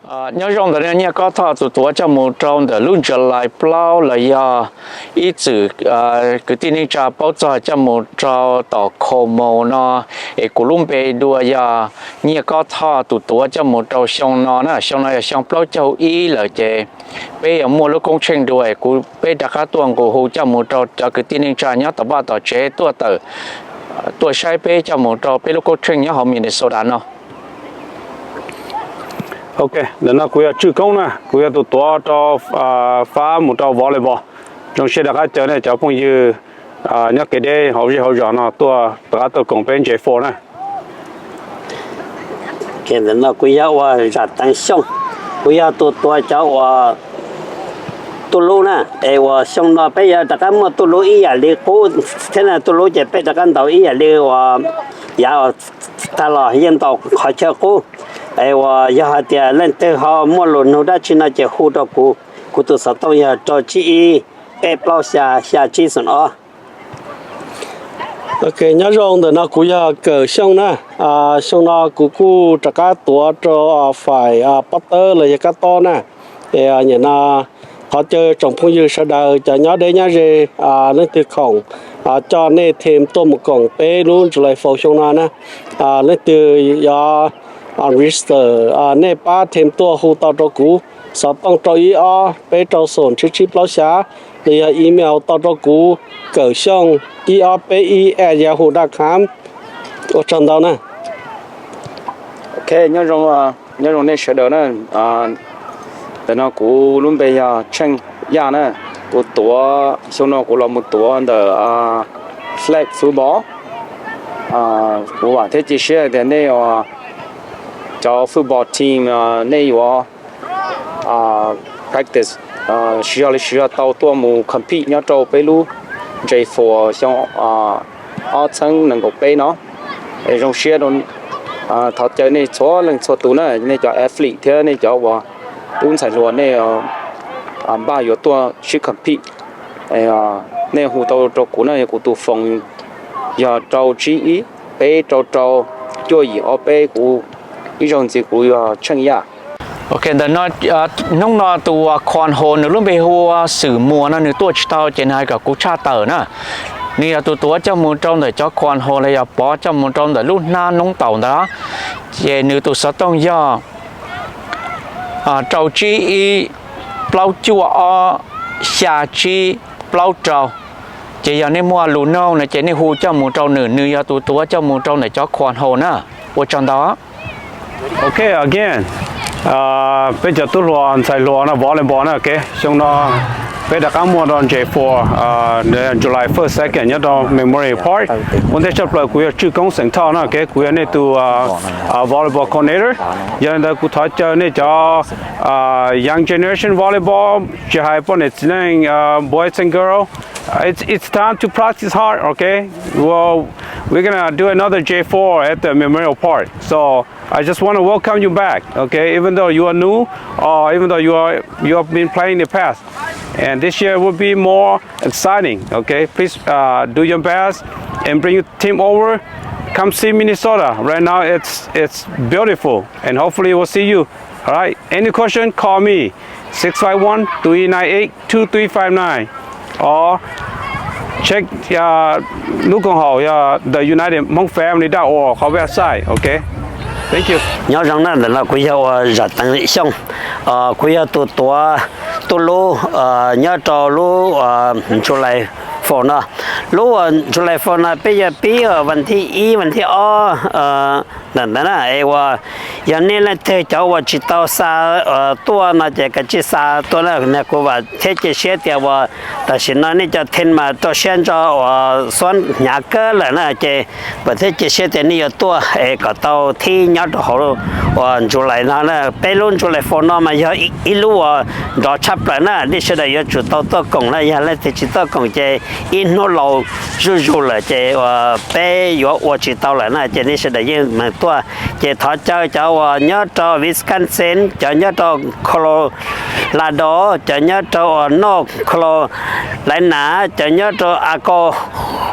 Nyob zoo ntawm Nyiaj Kob Thoj tus tuav coj mus rau ntawm lub July plaub los yog ib txwm kwv tij neej tsa paub txog coj mus rau tom Como no, es kuv lub npe dua yog Nyiaj Kob Thoj tus tuav coj mus rau xyoo no na, xyoo no yog xyoo plaub caug ib lawm ces peb yuav muaj lub koob tsheej dua es kuv peb rov qab tuaj nqus hu coj mus rau cov kwv tij neej tsa nyob tom vaj tom tsev tuaj tawm tuaj saib peb coj mus rau peb lub koob tsheej nyob hauv Minnesota no. Ok, ntawm no kuv yog Tswj Koob na, kuv yog tus tuav rau fab mus rau volleyball. Zoo siab rov qab caw nej cov phooj ywg nyob kev deb hauv zej hauv zos no tuaj rov qab tuaj koom peb J four na. Ntawm no kuv yog ua Zam Teev Xyooj, kuv yog tus tuav cov uas tuj lub na, es uas xyoo no peb yuav rov qab muaj tuj lub ib yam li qub thiab na, tuj lub ces peb rov qab ntaus ib yam li uas yav tag los yeej ntaus qhov chaw qub. Es uas yog hais tias leej twg ho muaj lus nug dab tsi no ces hu rau kuv, kuv tus xov tooj yog rau tsib ib peb plaub xya xya tsib xoom ob. Ok, nyob zoo, ntawm no kuv yog Kawm Xyooj na. Xyoo no kuv kuj rov qab tuav rau faim pob tawb los yog kab tob na. Es nim no thov caw tsoom phooj ywg sawv daws cov nyob deb nyob ze, leej twg khoom coj nej them tuaj mus koom peb lub July Four xyoo no na. Leej twg yuav register, nej pab them tuaj hu tau rau kuv, xov tooj rau ib ob peb rau xoom tsib tsib plaub xya, los yog email tau rau kuv Kawm Xyooj ib ob peb ib at yahoo dot com. Ua tsaug ntau na. Ok, nyob zoo, nyob zoo nej sawv daws na. Ntawm no kuv lub npe yog Tsheej Yaj na. Kuv tuav, xyoo no kuv los mus tuav ntawm flag football. Kuv vam thiab cia siab tias nej cov football team nej yuav practice siv zog li siv zog tau tuaj mus compete nyob rau peb lub J four xyoo ob txhiab nees nkaum peb no. Es zoo siab, thov caw nej txhua leej txhua tus na, nej cov athlete thiab nej cov uas tub ntxhais hluas nej npaj yuav tuaj sib compete, nej hu tau rau kuv na, kuv tus phone yog rau tsib ib peb rau rau cuaj yim ob peb, kuv ib zaug ntxiv kuv yog Tsheej Yaj. Ok, ntawm no, hnub no tus uas cornhole nws lub npe hu ua Xwm Muas no nws tuaj tsis tau ces nws hais kom kuv tshaj tawm na. Nws yog tus tuav coj mus rau ntawm cov cornhole los yog pov coj mus rau ntawm lub hnab noob taum ntawd, ces nws tus xov tooj yog rau tsib ib plaub cuaj ob xya tsib plaub rau. Ces yog nej muaj lus noog no ces nej hu coj mus rau nws, nws yog tus tuav coj mus rau ntawm cov cornhole na. Ua tsaug ntau. Ok, again, peb cov tub hluas ntxhais hluas no volleyball na, ok, xyoo no peb rov qab muaj rau J four, July first, second nyob rau Memorial Park. Ua ntej tshaj plaws kuv yog Tswj Koob xeem Thoj na, ok, kuv yog nej tus volleyball coordinator. Yog li ntawd kuv thov caw nej cov young generation volleyball, tsis hais poj niam txiv neej, boys and girls, it's it's time to practice hard, okay? Well, we're gonna do another J four at the Memorial Park. So I just want to welcome you back, okay? Even though you are new, or even though you are you have been playing in the past, and this year will be more exciting, okay? Please uh, do your best and bring your team over. Come see Minnesota. Right now it's it's beautiful, and hopefully we'll see you. All right. Any question? Call me six five one, three nine eight, two three five nine. Or check uh, lub koom haum uh, the United Hmong Family dot org qhov website, okay? Thank you. Nyob zoo na, ntawm no kuv yog ua Zam Teev Xyooj. Kuv yog tus tuav tuj lub nyob rau lub July Four no. Lub July Four no peb yuav pib vas thib ib, vas thib ob ntawm ntawd na. Es uas yog nej leej twg cov uas tsis tau xa tuaj no ces kav tsij xa tuaj na. Kuv vam thiab cia siab tias uas tam sim no nej cov team mas rau siab ntso uas xuab hnyav kawg lawm na, ces vam thiab cia siab tias nej yuav tuaj es kom tau thib nyob rau hauv uas July no na. Peb lub July Four no mas yog ib lub uas nrov tshaj plaws na, nej sawv daws yuav tsum tau tuaj koom na. Yog leej twg tsis tuaj koom ces ib hnub laus zuj zus lawm ces uas peb yuav ua tsis tau lawm na, ces nej sawv daws yeej meem tuaj. Ces thov caw cov uas nyob rau Wisconsin, cov nyob rau Colorado, cov nyob rau uas North Carolina, cov nyob rau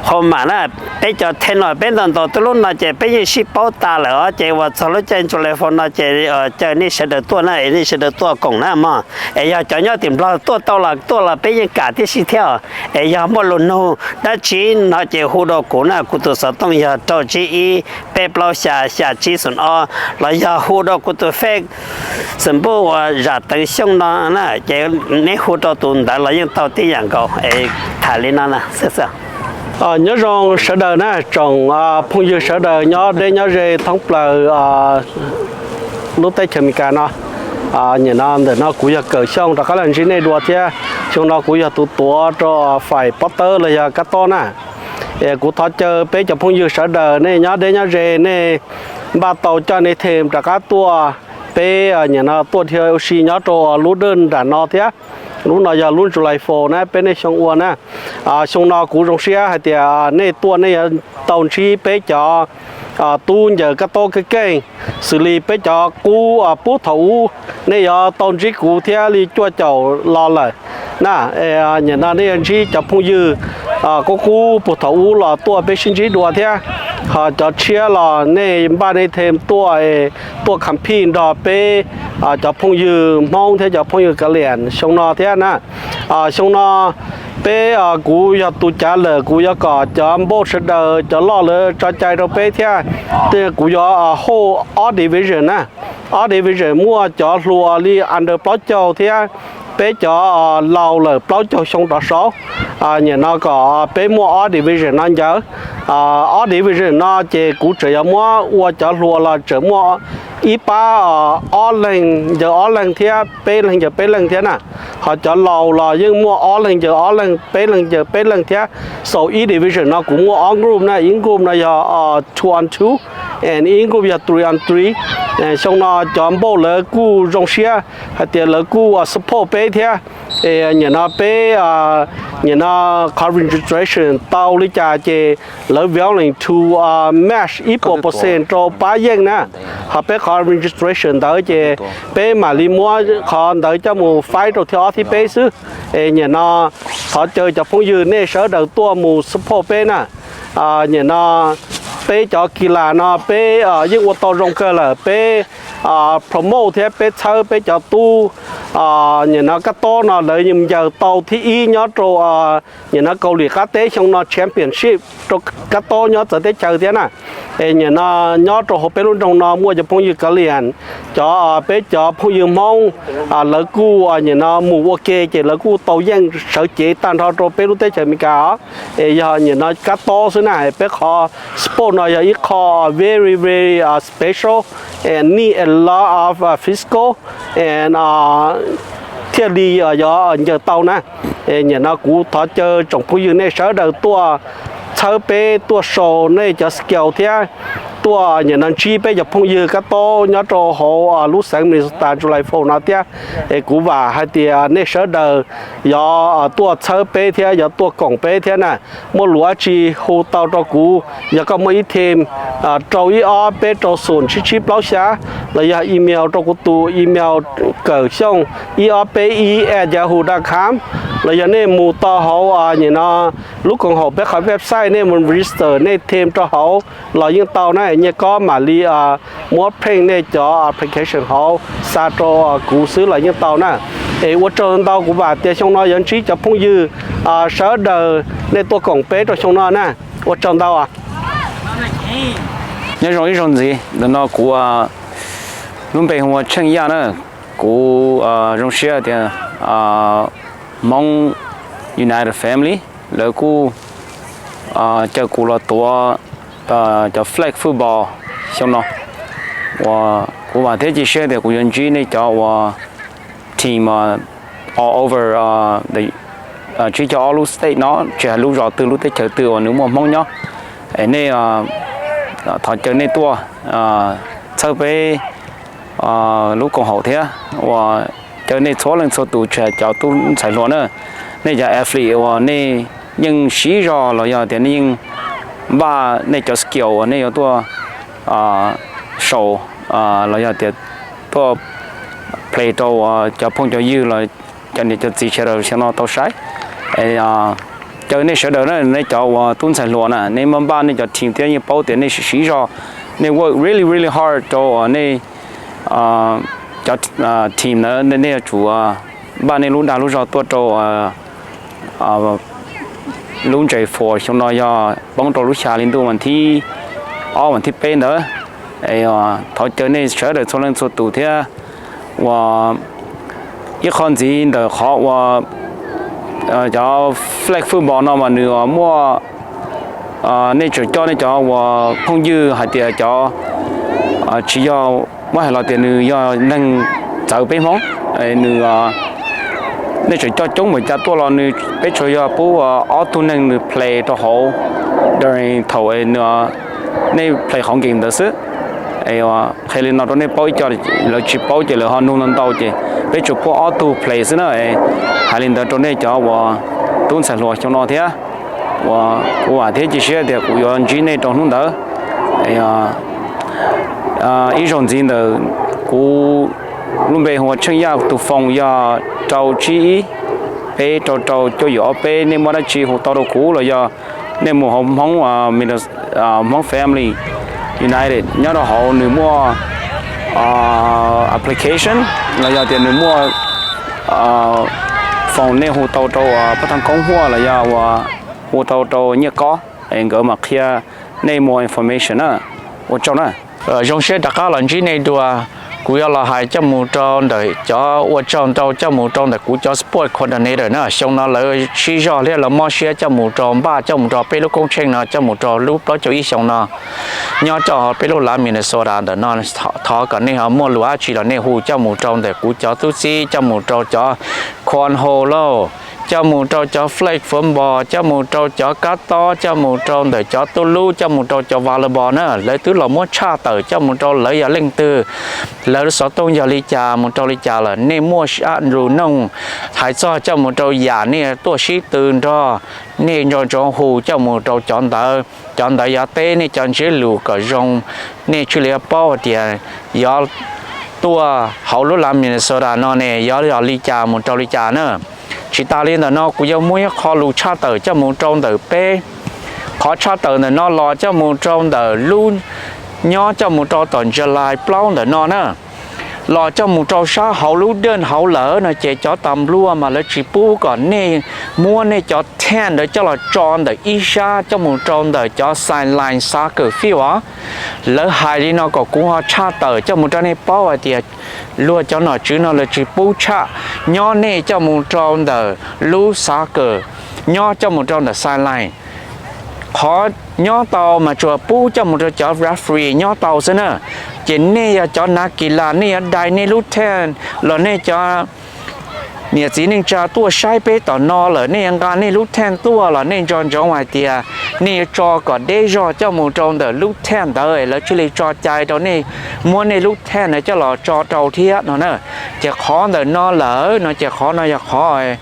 Oklahoma na, peb cov thej no peb ntaus ntaus tej lub no ces peb yeej sib paub tas lawm os. Ces uas txog lub caij July Fourth no ces caw nej sawv daws tuaj na, es nej sawv daws tuaj koom na mog. Es yog cov nyob tim Nplog tuaj tau los tuaj los peb yeej kam tib si thiab os. Es yog muaj lus nug dab tsi no ces hu rau kuv na, kuv tus xov tooj yog rau tsib ib peb plaub xya xya tsib xoom ob, los yog hu rau kuv tus Facebook uas Zam Teev Xyooj no na, ces neb hu rau tus ntawd los yeej tau tib yam nkaus. Es tham li no na. Nyob zoo sawv daws na, tsoom phooj ywg sawv daws nyob deb nyob ze thoob plaws lub teb chaws Amelikas no. Nim no ntawm no kuv yog Kawm Xyooj rov qab los ntsib nej dua thiab. Xyoo no kuv yog tus tuav rau faim pob tawb los yog kab tob na. Es kuv thov caw peb cov phooj ywg sawv daws nej nyob deb nyob ze nej npaj tau coj nej them rov qab tuaj. Peb nim no tuaj dhia ua si nyob rau lub dej nram no thiab. Lub no yog lub July Fourth na, peb nej xyoo ua na. Xyoo no kuv zoo siab hais tias nej tuaj nej yuav tau ntsib peb cov tub ncaws kab tob keej keej, xws li peb cov qub pub thaum ub, nej yuav tau ntsib kuv thiab li cuaj caum los lawm na. Nim no nej yuav ntsib cov phooj ywg qub qub puag thaum ub los tuaj peb sib ntsib dua thiab. Ho cov tshiab los nej npaj nej them tuaj, tuaj compete nrog peb cov phooj ywg Hmoob thiab cov phooj ywg Kav Liam xyoo no thiab na. Xyoo no peb, kuv yog tus cav lawm, kuv yuav kom cov npauj sawv daws cov loj lawv tso cai rau peb thiab. Kuv yuav hold ob division na. Ob division muaj cov hluas li under plaub caug thiab peb cov laus lawm plaub caug xyoo rov saud. Nim no kom peb muaj ob division no ncaws. Ob division no ces kuv tseem yuav muab ua cov hluas los tseem muaj ib pab ob leeg ncaws ob leeg thiab peb leeg ncaws peb leeg thiab na. Ho cov laus los yeej muaj ob leeg ncaws ob leeg, peb leeg ncaws peb leeg thiab. So ib division no kuv muaj ob group na, ib group no yog two on two, and ib group yog three on three. Xyoo no cov npauj lawv kuj zoo siab hais tias lawv kuj support peb thiab. Nim no peb, nim no qhov registration tau li cas ces lawv willing to match ib puas percent rau pab yeej na. Ho peb qhov registration ntawd ces peb mam li muab qhov ntawd coj mus fight rau thib ob thib peb xwb. Es nim no thov caw cov phooj ywg nej sawv daws tuaj mus support peb na. Nim no peb cov kis las no peb yeej ua tau zoo kawg lawm, peb promote thiab peb txhawb peb cov tub. Nim no kab tob no lawv yeej ncaws tau thib ib nyob rau nim no Kaus Lim qab teb xyoo no championship rau kab tob nyob txawv teb chaws thiab na. Es nim no nyob rau hauv peb lub nroog no muaj cov phooj ywg Kav Liam, cov, peb cov phooj ywg Hmoob, lawv kuj nim no mus ua ke ces lawv kuj tau yeej sawv cev tag nrho rau peb lub teb chaws Amelikas os. Es yog nim no kab tob xwb na, peb qhov sport no yog ib qho very very special and need a lot of physical and thiaj li yog ncaws tau na. Nim no kuv thov caw tsoom phooj ywg nej sawv daws tuaj txhawb peb, tuaj show nej cov skill thiab tuaj nim no ntsib peb cov phooj ywg kab tob nyob rau hauv lub xeev Minnesota July Fourth no thiab. Es kuv vam hais tias nej sawv daws yuav tuaj txhawb peb thiab yuav tuaj koom peb thiab na. Muaj lus dab tsi hu tau rau kuv, yog koj muaj ib team rau ib ob peb rau xoom tsib tsib plaub xya, los yog email rau kuv tus email Kawm Xyooj ib ob peb ib at yahoo dot com, los yog nej mus tau hauv nim no lub koom haum peb qhov website nej mus register nej team rau hauv los yeej tau na. Nyiaj Kob mam li muab print nej cov application hauv xa rau kuv xwb los yeej tau na. Es ua tsaug ntau, kuv vam tias xyoo no yuav ntsib cov phooj ywg sawv daws nej tuaj koom peb rau xyoo no na. Ua tsaug ntau. Nyob zoo ib zaug ntxiv, ntawm no kuv lub npe hu ua Tsheej Yaj na. Kuv zoo siab tias Hmoob United Family lawv kuj caw kuv los tuav cov flag football xyoo no. Uas kuv vam thiab cia siab tias kuv yuav ntsib nej cov uas team all over tsib caug ob lub state no, tsis hais lub zos twg lub teb chaws twg uas nws muaj Hmoob nyob. Es nej, thov caw nej tuaj txhawb peb lub koom haum thiab uas caw nej txhua leej txhua tus, tsis hais cov tub ntxhais hluas na, nej cov athlete uas nej yeej siv zog los yog tias nej yeej npaj nej cov skill uas nej yuav tuaj show los yog tias tuaj play rau cov phooj cov ywg los cov niam cov txiv sawv daws xyoo no tau saib. Caw nej sawv daws na, nej cov uas tub ntxhais hluas na, nej muab npaj nej cov team thiab yeej paub tias nej siv zog, nej work really really hard rau nej cov team na, nej yuav tsum npaj nej lub dag lub zog tuaj rau lub ntses four xyoo no yog poob rau lub xya hli ntuj vas thib ob vas thib peb ntawd. Thov caw nej sawv daws txhua leej txhua tus thiab uas ib qho ntxiv ntawm qhov uas cov flag football no mas nws muaj, nej tseem coj nej cov uas phooj ywg hais tias cov tsis yog, muab hais los tias nws yog neeg txawv peb Hmoob, nws, nej tseem coj coob npaum cas tuaj los nws, peb tsuas yog pub ob tug neeg nws play rau hauv during thaum nej play qhov game ntawd xwb. Qhia li no rau nej paub, ib co lawv tsis paub ces lawv ho nug ntau ntau ces peb tsuas pub ob tug play xwb na. Hais li ntawd rau nej cov uas tub ntxhais hluas xyoo no thiab uas kuv vam thiab cia siab tias kuv yuav ntsib nej rau hnub ntawd. Ib zaug ntxiv ntawm kuv lub npe hu ua Tsheej Yaj, tus phone yog rau tsib ib peb rau rau cuaj yim ob peb. Nej muaj dab tsi hu tau rau kuv los yog nej mus hauv Hmoob, Hmoob Family United nyob rau hauv nws muaj application los yog tias nws muaj phone, nej hu tau rau pab thaj koob huaj los yog uas hu tau rau Nyiaj Kob, nkawd mam qhia nej more information na. Ua tsaug na. Zoo siab rov qab los ntsib nej dua. Kuv yuav los hais coj mus rau ntawm cov ua tsaug ntau coj mus rau ntawm kuv cov sports coordinator na. Xyoo no lawv sib zog thiab lawv mob siab coj mus rau npaj coj mus rau peb lub koob tsheej no coj mus rau lub plaub caug ib xyoo no nyob rau peb lub lav Minnesota ntawm no. Thov kom nej ho muaj lus dab tsi los nej hu coj mus rau ntawm kuv cov tub txib, coj mus rau cov cornhole lauj, coj mus rau cov flag football, coj mus rau cov kab tob, coj mus rau ntawm cov tub lub, coj mus rau cov volleyball na. Lawv twb los muab tshaj tawm coj mus rau lawv yog leej twg, lawv xov tooj yog li cas mus rau li cas lawm. Nej muaj lus noog hais txog coj mus rau yam nej tuaj sib tw nrog, nej nco ntsoov hu coj mus rau cov ntawd. Cov ntawd yuav teb nej cov ntsiab lus kom zoo, nej thiaj li yuav paub hais tias yuav tuaj hauv lub lav Minnesota no ne yuav yog li cas mus rau li cas na. Tsis tas li ntawm no kuv yuav muab ib qho lus tshaj tawm coj mus rau ntawm peb. Qhov tshaj tawm ntawm no los coj mus rau ntawm lub, nyob coj mus rau tom July plaub ntawm no na. Los coj mus rau sab hauv lub dej hauv lawm no ces cov tas nplua mas lawv tsis pub kom nej muab nej cov tent ntawd coj los tso ntawm ib sab coj mus rau ntawm cov sideline soccer field os. Lawv hais li no kom kuv ho tshaj tawm coj mus rau nej paub hais tias luag cov nom tswv no lawv tsis pub tshaj nyob nej coj mus rau ntawm lub soccer, nyob coj mus rau ntawm sideline. Qhov nyob tau mas tsuas pub coj mus rau cov referee nyob tau xwb na. Ces nej yog cov nav kis las nej yuav dai nej lub tent los nej cov niam txiv neej tsa tuaj saib peb tom no lawm nej yuav nqa nej lub tent tuaj los nej nco ntsoov hais tias nej yuav tso kom deb zog coj mus rau ntawm lub tent ntawd lawv thiaj li tso cai rau nej muab nej lub tent ntawd coj los tso rau thiab no na. Ces qhov ntawm no lawm no ces qhov no yog qhov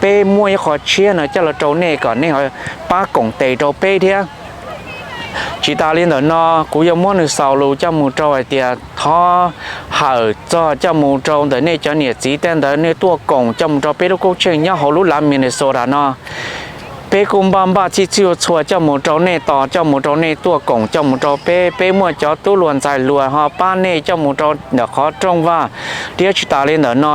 peb muaj ib qho tshiab no coj los rau nej kom nej pab koom tes rau peb thiab. Tsis tas li ntawm no kuv yuav muab nws xaus lus coj mus rau hais tias thov hawm txog coj mus rau ntawm nej cov niam txiv tej ntawd nej tuaj koom coj mus rau peb lub koob tsheej nyob hauv lub lav Minnesota no. Peb kuj npaj npaj txhij txhij txhua coj mus rau nej tos coj mus rau nej tuaj koom coj mus rau peb. Peb muaj cov tub hluas ntxhais hluas ho pab nej coj mus rau ntawm qhov rooj vag, thiab tsis tas li ntawm no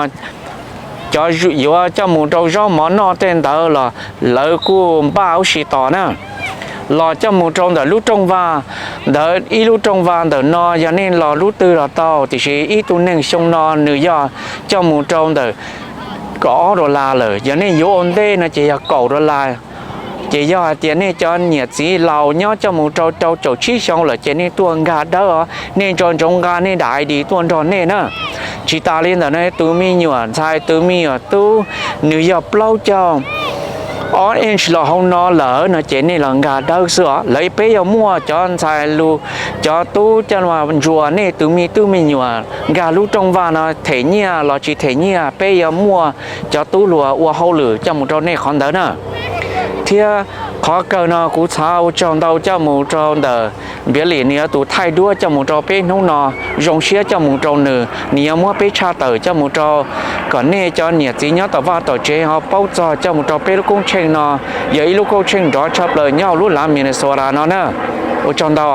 cov yuav coj mus rau zaub mov noj tej ntawd los lawv kuj npaj ub si tos na. Los coj mus rau ntawm lub rooj vag ntawd, ib lub rooj vag ntawm no yog nej los lub twg los tau, tiam sis ib tug neeg xyoo no nws yog coj mus rau ntawm kaum ob dollar lawm, yog nej yuav ua ntej no ces yog kaum dollar. Ces yog hais tias nej cov niam txiv laus nyob coj mus rau rau caum tsib xyoo lawm ces nej tuaj nkag dawb os, nej nco ntsoov nqa nej daim I D tuaj nrog nej na. Tsis tas li ntawm no tus me nyuam ntxhais tus me nyuam tub nws yog plaub caug ob inch los hauv no lawm no ces nej los nkag dawb xwb os. Lawv peb yuav muaj cov ntxhais lus, cov tub coj ntsuas nej tus me tub me nyuam nkag lub rooj vag no them nyiaj los tsis them nyiaj, peb yuav muaj cov tub hluas ua hauj lwm coj mus rau nej qhov ntawd na. Thiab Qhov kawg no kuv xav ua tsaug ntau coj mus rau ntawm Npiav Lim, nws yog tus thaij duab coj mus rau peb hnub no, zoo siab coj mus rau nws, nws yuav muab peb tshaj tawm coj mus rau kom nej cov niam txiv nyob tom vaj tom tsev ho paub txog coj mus rau peb lub koob tsheej no. Yog ib lub koob tsheej nrov tshaj plaws nyob hauv lub lav Minnesota no na. Ua tsaug ntau.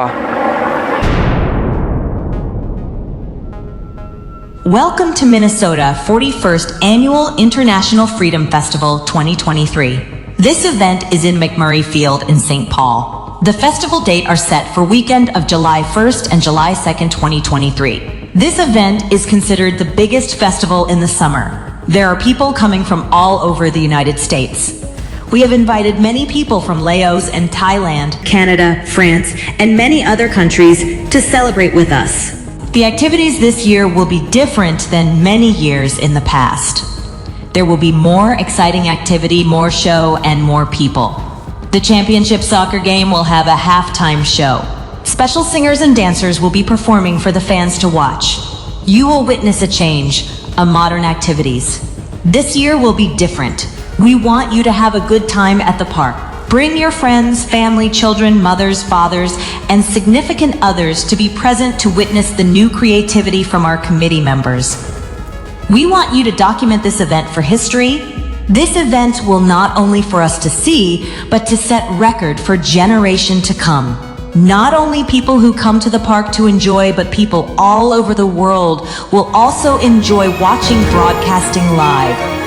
Welcome to Minnesota forty-first Annual International Freedom Festival twenty twenty-three. This event is in McMurray Field in Saint Paul. The festival date are set for weekend of July first and July second, twenty twenty-three. This event is considered the biggest festival in the summer. There are people coming from all over the United States. We have invited many people from Laos and Thailand, Canada, France, and many other countries to celebrate with us. The activities this year will be different than many years in the past. There will be more exciting activity, more show, and more people. The championship soccer game will have a halftime show. Special singers and dancers will be performing for the fans to watch. You will witness a change, a modern activities. This year will be different. We want you to have a good time at the park. Bring your friends, family, children, mothers, fathers, and significant others to be present to witness the new creativity from our committee members. We want you to document this event for history. This event will not only for us to see, but to set record for generation to come. Not only people who come to the park to enjoy, but people all over the world will also enjoy watching broadcasting live.